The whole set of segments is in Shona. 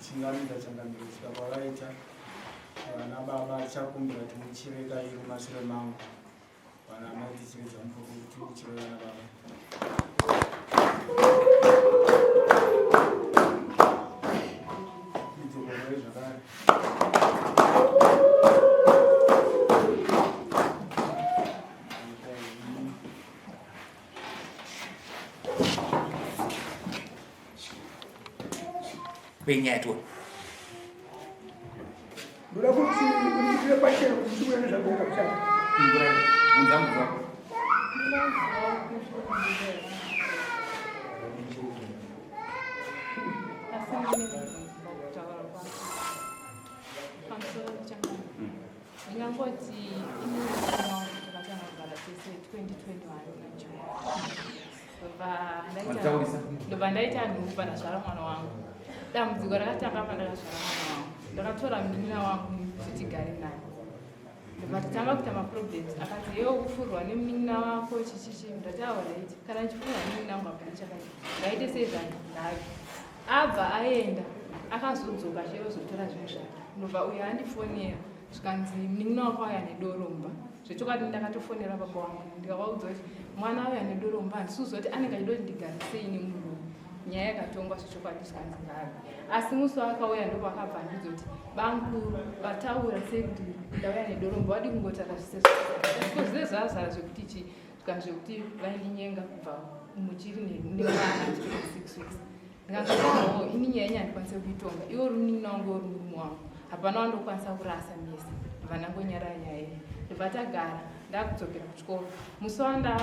Ndichingamidza changamire kusvika kwavaita vana baba tichakumbira kuti muchive kairi mumashure mangu vana amai tichiridza mupururu kuti uchive vana baba. Idzokorore zvakare. Penyaya tione. Ndoda kuti undiitire pachena kuti ndichiuya nezvagonga kuchata. Pindura, bvunza mubvunzo wako. Asi ndine mubvunzo pakutaura kwangu. Pamusoro changu. Ndingangoti ini nemurume wangu takatanga kugara tese 2021 muna June. Ndobva ndaita nhumbu pandazvara mwana wangu. Dambudziko rakatanga pandakazvara mwana wangu. Ndakatora munin'ina wangu kuti tigare naye. Ndobva tatanga kuita maproblems akati yewo kufurwa nemunin'ina wako chichichi ndati aorit kana ndichifurwa nemunin'ina wangu hapana chakaipa ngaite sei zvandake abva aenda akazodzoka achiyozotora zvinhu zvake ndobva uyo andifonera zvikanzi munin'ina wako auya nedoro mumba zvechokwadi ndakatofonera baba wangu ndikavaudza kuti mwana auya nedoro mumba handisi kuziva kuti anenge achida kuti ndigare sei nemurume nyaya yakatongwa zvechokwadi zvikanzi ngave asi musi waakauya ndopakabva andiudza kuti bamkuru vataura sei kuti ndauya nedoro mumba wadii kungotaura zvise zvise zvazara zvekuti chii zvikanzi zvekuti vaindinyenga kubva muchiri nemwana chiri 6 weeks Ndikazvitaurawo ini nyaya yenyu handikwanise kuitonga iwe uri munin'ina wangu uri murume wangu hapana wandokwanisa kurasa mese ndobva ndangonyarara nyaya iyi ndobva tagara ndakudzokera kuchikoro musi wanda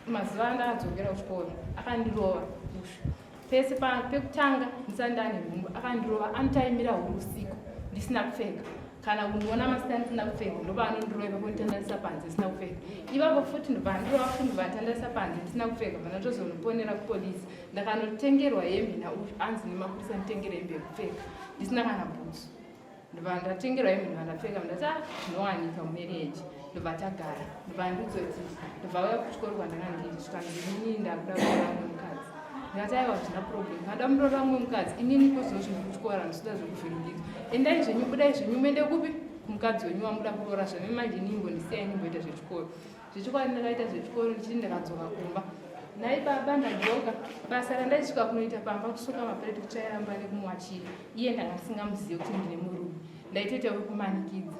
mazuva andakadzokera kuchikoro akandirova ushu pese pekutanga ndisati ndane nhumbu akandirova anotaimira huru usiku ndisina kupfeka kana kundiona masikati ndisina kupfeka ndopaanondirova ipapo nditandarisa panze ndisina kupfeka ipapo futi ndopaandirova futi ndopanditandarisa panze ndisina kupfeka bva ndatozonoponera kupolisi Ndakanotengerwa hembe nauyu anzi nemapurisa nditengere hembe yekupfeka ndisina kana bhutsu ndobva ndatengerwa hembe ndobva ndapfeka ndati ah zvinowanika mumarriage ndobva tagara ndobva ndidzoti ndobva uya kuchikoro kwandanga ndiri zvikanzi inini ndakuda kuroora mumwe mukadzi ndikati aiwa zvina problem kana muroora mumwe mukadzi inini kozino zvinhu kuchikoro handisida zvekuvhiringidzwa endai zvenyu budai zvenyu muende kupi kumukadzi wenyu wamuda kuroora zvame manje inini mbondisiyai ndimboita zvechikoro Zvechokwadi ndakaita zvechikoro ndichiti ndakadzoka kumba. Nhai baba ndadzoka. Basa randaisvika kunoita pamba kusuka mapureti kutsvaira mba nekumuwachira. Iye ndanga ndisingamuzive kuti ndine murume. Ndaitoita wekumanikidza.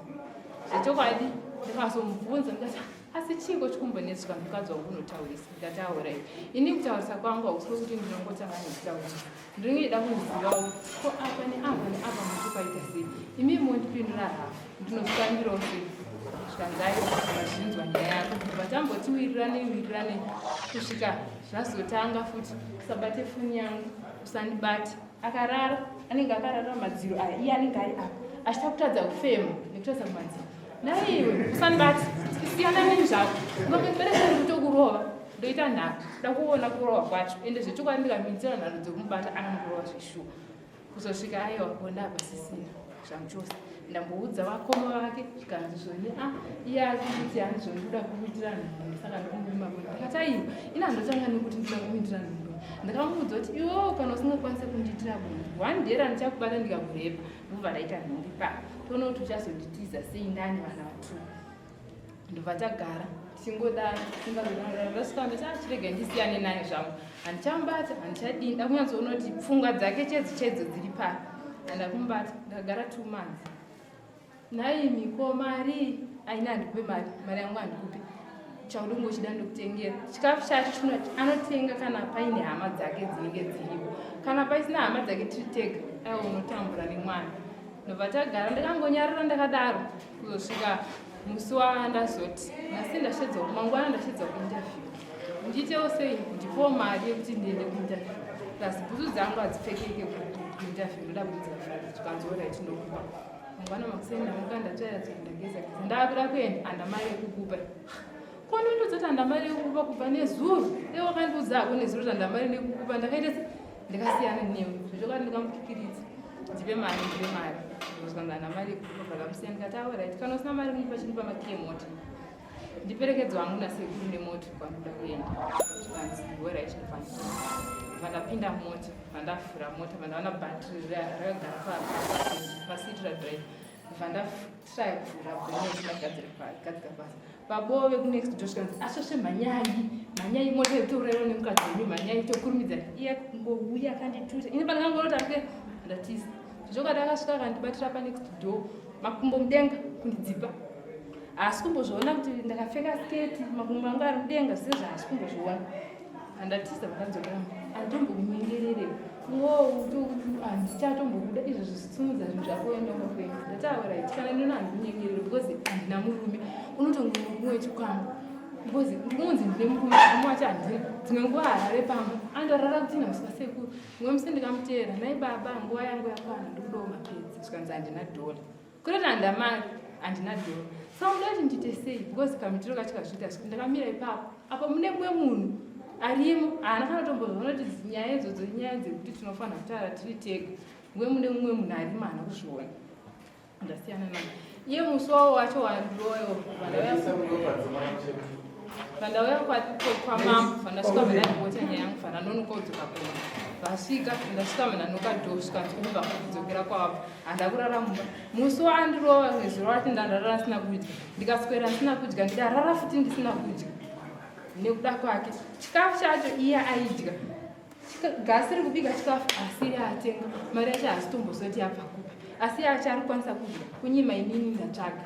Zvechokwadi ndakazomubvunza ndikati asi chiiko chikumbonetswa mukadzi wangu unotaurisa ndikati aorai ini kutaurisa kwangu hakusi kwekuti ndinongotanga nekutaurisa Ndinoida kuzivawo ko apa neapa neapa muti paita sei imi mondipindura hafu ndinozvitambirawo sei zvikanzi aiwa vazvinzwa nyaya yako kubva tamboti wirirane wirirane kusvika zvazotanga futi usabate foni yangu usandibate akarara anenge akarara madziro aya iye anenge ari apa achida kutadza kufema nekutadza kumadziro naiwe usandibate siyana neni zvako ungabereka kutokurova ndoita nharo da kuona kurohwa kwacho ende zvechokwadi ndikamidzira nharo dzekumubata anondirova zveshuwa kuzosvika aiwa bonda hapasisina zvamuchose ndamboudza vakoma vake zvikanzi zvoni a ah, iye ari kuti hani zvoni ndoda kukuitira nhumbu saka ndokumuma bonda ndikati aiwa ini handotanga nekuti ndoda kumuitira nhumbu ndakamuudza kuti iwewo kana usingakwanise kundiitira bonde one day randichakubata ndikakurepa ndobva ndaita nhumbu ipapo toona kuti uchazonditiza sei ndani vana vatu ndobva tagara tichingodaro tichingodaro ndasvika ndati ah, chirega ndisiyane naye zvangu handichamubata handichadii ndakunyatsoona kuti pfungwa dzake chedzo chedzo dziri pari handakumubata ndakagara two months nhaimi ko mari aina handikupe mari mari yangu handikupe chaunenge uchida ndokutengera chikafu chacho chino anotenga kana paine hama dzake dzinenge dziripo kana paisina hama dzake tiri tega aiwa unotambura nemwana ndobva tagara ndakangonyarara ndakadaro kuzosvika musi wandazoti nhasi ndashedzwa mangwana ndashedzwa kuinterview ndiitewo sei ndipowo mari yekuti ndiende kuinterview plus bhutsu dzangu hadzipfekeke kuinterview ndoda kuti zvikanzi orit ndokupa mangwana makuseni ndamuka ndatsvaira tsvaira ndageza geza ndakuda kuenda handa mari yekukupa konondiudza kuti handa mari yekukupa kubva nezuro iwe wakandiudza hako nezuro kuti handa mari nekukupa ndakaita se ndakasiyana newe zvechokwadi ndikamukikiridza ndipe mari ndipe mari zvikanzi handa mari yekukupa bva ndamusiya ndikati aorit kana usina mari kundipa chindipa makiye mota. Ndiperekedzwa hangu nasekuru nemota kwandinoda kuenda. Zvikanzi alright, ndobva ndapinda mota, vandavhura mota, vandaona bhatiri rakagara pasiti radrive, ndobva ndatraya kuvhura bonnet ndagadzika pasi. Baboo vekunext door zvikanzi asvosve, mhanyai, mhanyai, mota yekutouraiwa nemukadzi wenyu, mhanyai, tokurumidza. Iye kungouya akandituta, ini pandakangorota ake ndatiza. Zvokwadi akasvika akandibatira panext door, makumbo mudenga, kundidzipa. Haasi kumbozviona kuti ndakapfeka sketi, makumbo angu ari mudenga, zvise zvaasi kumbozviona. Handatiza, vakadzokera, handitombokunyengerere, handichatombokuda izvo, zvisimudza zvinhu zvako uende kwenu. Ndataura iti kana ndinoona handikunyengerere because handina murume, unotonge murume wechikwambo because ndikunzi ndine murume, murume wacho handina. Dzimwe nguva harare pamba, andorara kuti namuswa sekuru. Mumwe musi ndikamuteera, nai baba, nguva yangu yakwana, ndikudawo mapedzi. Zvikanzi handina dhola, kuroti handina mari, handina dhola, saka muda kuti ndiite sei? Because kamitiro kacho kazviita ndakamira ipapo apo mune mumwe munhu arimo, haana kana kutombozviona kuti nyaya idzodzo inyaya dzekuti tinofanira kutaura tiri tega. Nguve mune mumwe munhu arimo, haana kuzviona. Ndasiyana naye. Iye musi wawo wacho wandiroyo, vandauya kwamambo, vandasvika, vandaripota nyaya yangu, vandanonoka kudzoka kumba. Vasvika, ndasvika, vandanoka do, svikanzi kubva kudzokera kwavo. Handa kurara mumba musi waandirova nezuro wacho, ndandarara ndisina kudya, ndikaswera ndisina kudya, ndikarara futi ndisina kudya nekuda kwake. Chikafu chacho iye aidya, gasi riri kubika chikafu asi iye atenga, mari yacho haasi tombozoti yabva kupi, asi iye acho ari kukwanisa kudya kunyima inini ndatsvaga.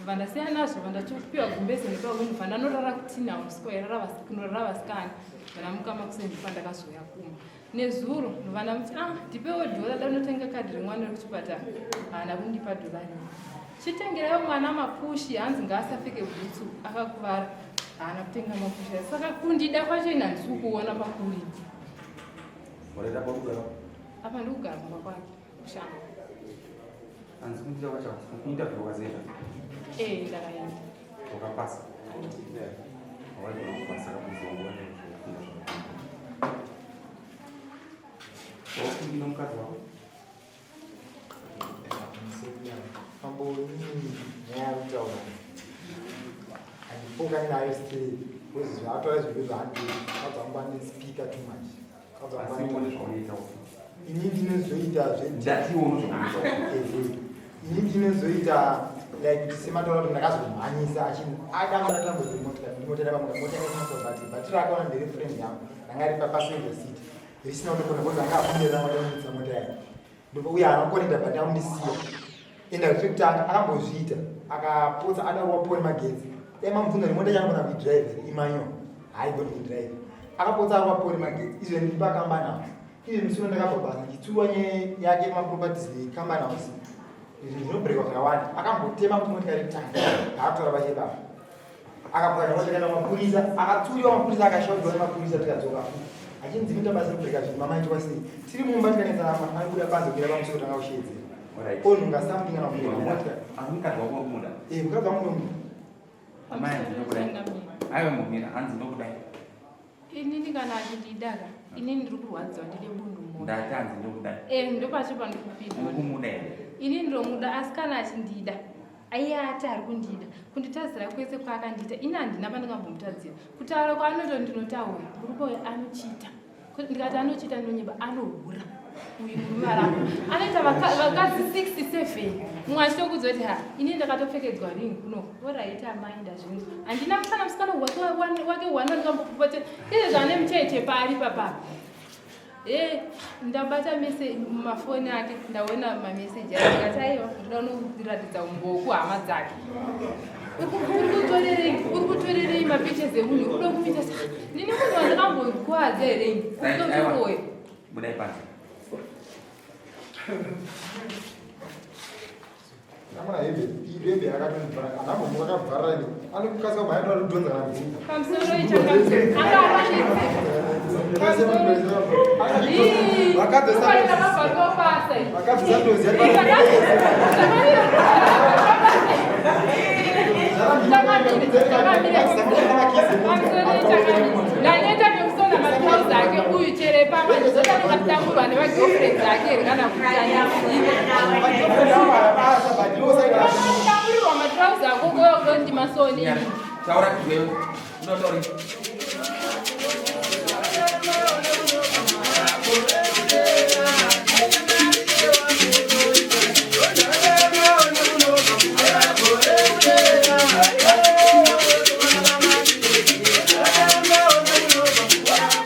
Vandasiyana nazvo, vandatopiwa gumbeze nepahunhu, vandanorara kutina usiku kunorara vasikana. Vandamuka makuseni, pandakazouya kumba nezuro, vandamuti, ah, ndipewo dhola, danotenga kadhi remwana rekuchipatara. Haana kundipa dhola rimwe. Chitengerewo mwana mapushi, hanzi ngaasapfeke bhutsu, akakuvara. Haana kutenga mapushi. Saka kundida kwacho ini handisi kukuona pakuri. Waraita pakugara? Apa ndikugara kumba kwake kushamba. Hanzi kundida kwacho kuinterview wakazoenda? Ee, ndakaenda. Wakapasa? Waigona kupasa kakuzongoona zvokufunga zvakakunda. Waufungina mukadzi wako? Mambo, inini nyaya yekutaura handipokani nayo still because zvaataura zvinhu zvaandii mukadzi wangu ane speaker too much. Mukadzi wangu Asi uone zvaunoita. Ini ndinozoita zve Ndati uone zvaunoita. Ini ndinozoita like kuti semataura kuti ndakazomhanyisa achini adamura tambo dzemotikari, ndimotera pamwe mota yakaiswa bhatiri, bhatiri akaona ndere friend yangu ranga riri papassenger seat risina kutokona because anga afundira ranga mota yake. Ndobva uye haana kukonekta but amundisiya. Enda chekutanga akambozviita, akapotsa ada kuva pole magetsi. Dai mamubvunza kuti mota yanogona kuidrive here, imanual, haaigoni kuidrive. Akapotsa arova pole magetsi. Izvo ndiri pacompany house. Izvo musi uno ndakabva basa ndichitsurwa nyaya yake yemaproperties ecompany house. Izvi zvinobrekwa zvakawanda. Akambotema kuti motikari yekutanga haakutaura pachepapa. Akapwanya motikari mapurisa, akatsuriwa mapurisa, akashaudzwa nemapurisa, tikadzoka futi. Achinzi muita basa rekubreka zvinhu, mama aitwa sei? Tiri mumba tikanetsana, anobuda panze kuenda pamusuo tanga kushedzera. Onhunga something kana kubreka motikari. Asi mukadzi wako uri kumuda? Eh, mukadzi wangu ndomuda. Amai, hanzi ndokudai. Aiwa, mbomira, hanzi ndokudai. Inini kana achindidaka, inini ndiri kurwadziwa, ndine bundu mwoyo. Ndati hanzi ndokudai. Eh, ndopacho pandikupindura. Uri kumuda here? Inini ndomuda, asi kana achindida, aiye ati ari kundida, kunditadzira kwese kwaakandiita ini handina pandingambomutadzira. Kutaura kwaanoita ndinotaura, murume uyu anochita. Ndikati anochita ndinonyeba, anohura. Uyu murume arapa anoita vakadzi 67, mumwe achitokudza kuti ha, inini ndakatopfekedzwa ring kuno. Oraita amai, ndazvinzwa. Handina musana musikana wake one ndingambopopotera izvezvi ane mucheche paari papa. E, ndabata mese mumafoni ake, ndaona mameseji ake, ndikati aiwa, ndoda unokuratidza umboku hama dzake. Uri kutorerei mapictures emunhu uda kumuita? Nini munhu wandakambokwadza here? Urikutoroya. Budai panze. Amuna hembe, iyi hembe yakatondibvara, anambomuka akabvarira ini. Anokukasika kumhanya toda kudhonza kana mvura. Pamusoro ichanga anga Vakabvisa ndozi yari Ndaneta nekusona matrauza ake uyu chere pama zvotanongatamburwa nemagirlfriend ake here kana kutamburirwa matrauza ako koyo ndimasoni. Taura tizwewe. Unoda kutaura.